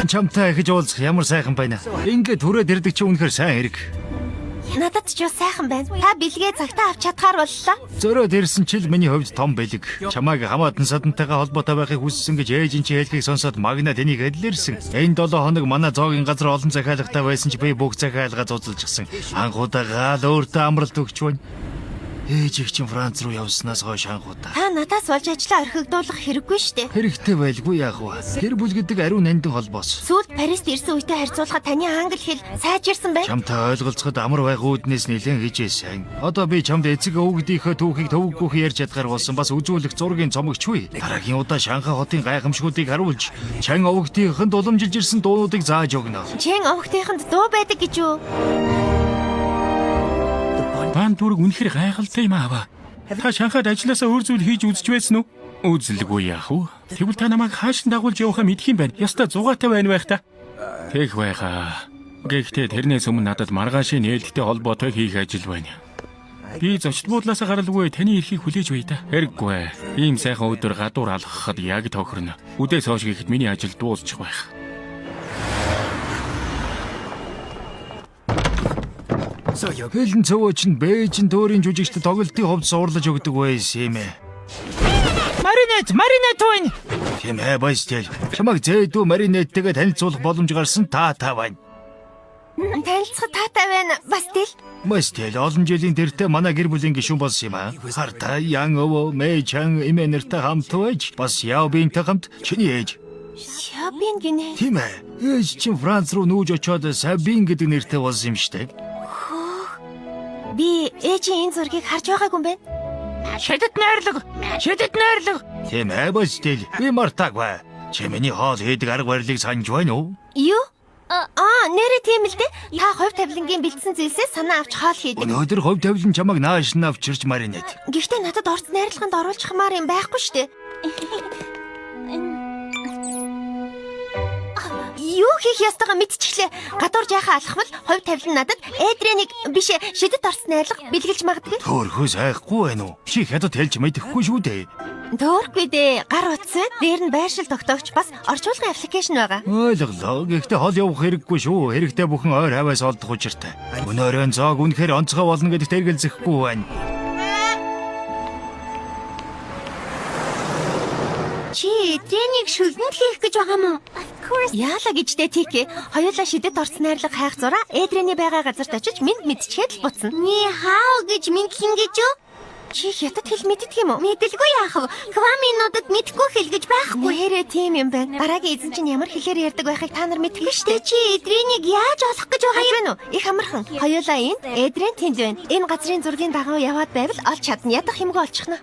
Чамтай ахиж уулзах ямар сайхан байна. Ингээд түрээд ирдэг чи үнэхээр сайн хэрэг. Надад ч юу сайхан байна. Та бэлгээ цагтаа авч чадхаар боллоо. Зөрөөд ирсэн чил миний хувьд том бэлэг. Чамайг хамаатан садантайгаа холбоотой байхыг хүссэн гэж ээж нь чи хэлхийг сонсоод Магна тэнийг эдлэрсэн. Энэ 7 хоног манай зоогийн газар олон захиалгатай байсан ч би бүх захиалгаа зузалжчихсан. Анхудаа гаал өөртөө амралт өгч байна. Ээж их чинь Франц руу явснаас хойш анхудаа. Та надаас болж ажлаа орхигдуулах хэрэггүй штэ. Хэрэгтэй байлгүй яах вэ? Гэр бүл гэдэг ариун нандин холбоос. Сүүлд Парист ирсэн үедээ харьцуулахад таны англи хэл сайжирсан байна. Чамтай ойлголцоход амар байх үүднээс нэлээд хижээсэн. Одоо би чамд эцэг өвгдийнхөө түүхийг төвөггүйх ярьж чадгаар болсон бас үзүүлэх зургийн цомогч үе. Дараагийн удаа Шанхай хотын гайхамшгуудыг харуулж, чан овгдийнхөнд уламжилж ирсэн дуунуудыг зааж өгнө. Чэн овгтынханд дуу байдаг гэж юу? Бан түрэг үнэхэр гайхалтай юм аава. Та Шанхайд ажилласаа өөр зүйл хийж үзэж байсан уу? Үзэлгүй яах вэ? Тэгвэл та намайг хааш нь дагуулж явахаа мэдх юм байна. Яста зугаатай байна байх та. Тех байхаа. Гэхдээ тэрнээс өмнө надад маргаашийн нээлттэй холбоотой хийх ажил байна. Би зочд буудлаасаа гаралгүй таны эрхийг хүлээж байя та. Хэрэггүй. Ийм сайхан өдөр гадуур алхахад яг тохирно. Үдээс хойш гэхэд миний ажил дуусчих байх. Хөлн цөвөөч нь Бээжин төөрийн жүжигчд тоглолтын хувьд суурлаж өгдөг байсан юм ээ. Маринет, Маринет байна. Тийм ээ баястэл. Чамайг зээдүү Маринеттэйгээ танилцуулах боломж гарсан таатай байна. Танилцахад таатай байна. Бас тэл. Мастел олон жилийн тэртээ манай гэр бүлийн гишүүн болсон юм аа. Харта Ян өвөө Мэй Чан эмээ нартай хамт байж бас Яо Бинтэй хамт чиний ээж. Шабин гинэ. Тийм ээ. Ээж чинь Франц руу нүүж очоод Сабин гэдэг нэртэй болсон юм штэ. Би ээжийн энэ зургийг харж байгаагүй юм байна. Шидэт найрлаг. Шидэт найрлаг. Тийм ээ Бастел. Би мартаагүй. Чи миний хоол хийдэг арга барилыг санаж байна уу? Юу? Аа, нэрээ тийм л дээ. Та хувь тавилангийн бэлдсэн зүйлсээ санаа авч хоол хийдэг. Өнөөдөр хувь тавилан чамайг нааш нь авчирч Маринет. Гэхдээ надад орц найрлаганд оруулчихмаар юм байхгүй штэ. Юу хийх ёстойгоо мэдчихлээ. Гадуур жаахан алхмал хувь тавилан надад Эдреник биш ээ, шидэт орц найрлага бэлгэлж магадгүй. Төөрхөө сайхгүй байна уу? Чи хятад хэлж мэдэхгүй шүү дээ. Төөрөхгүй дээ. Гар утас байна. Дээр нь байршил тогтоогч бас орчуулгын аппликейшн байгаа. Ойлголоо. Гэхдээ хол явах хэрэггүй шүү. Хэрэгтэй бүхэн ойр хаваас олдох учиртай. Өнөөрөө зоог үнэхээр онцгой болно гэдэгт эргэлзэхгүй байна. Чи Эдреник шүлдэнд хийх гэж байгаа мó? Яалаа гэжтэй Тики. Хоёулаа шидэт орц найрлага хайх зураа Эдрений байгаа газарт очиж минь мэдчихэд л буцна. Ни хао гэж мэдлэн гэж юу? Чи хятад хэл мэддэг юм уу? Мэдэлгүй яах вэ? Кваминуудад мэдхгүй хэл гэж байхгүй. Нэрээ тийм юм байна. Дараагийн эзэн чинь ямар хэлээр ярьдаг байхыг та нар мэдэхгүй шүү дээ. Тэ чи эдрэнийг яаж олох гэж байгаа Хаж юм? байна уу? Их амархан. Хоёулаа энд Эдрен тэнд байна. Энэ газрын зургийн дагуу яваад байвал олж чадна. Ядах юмгүй олчихно.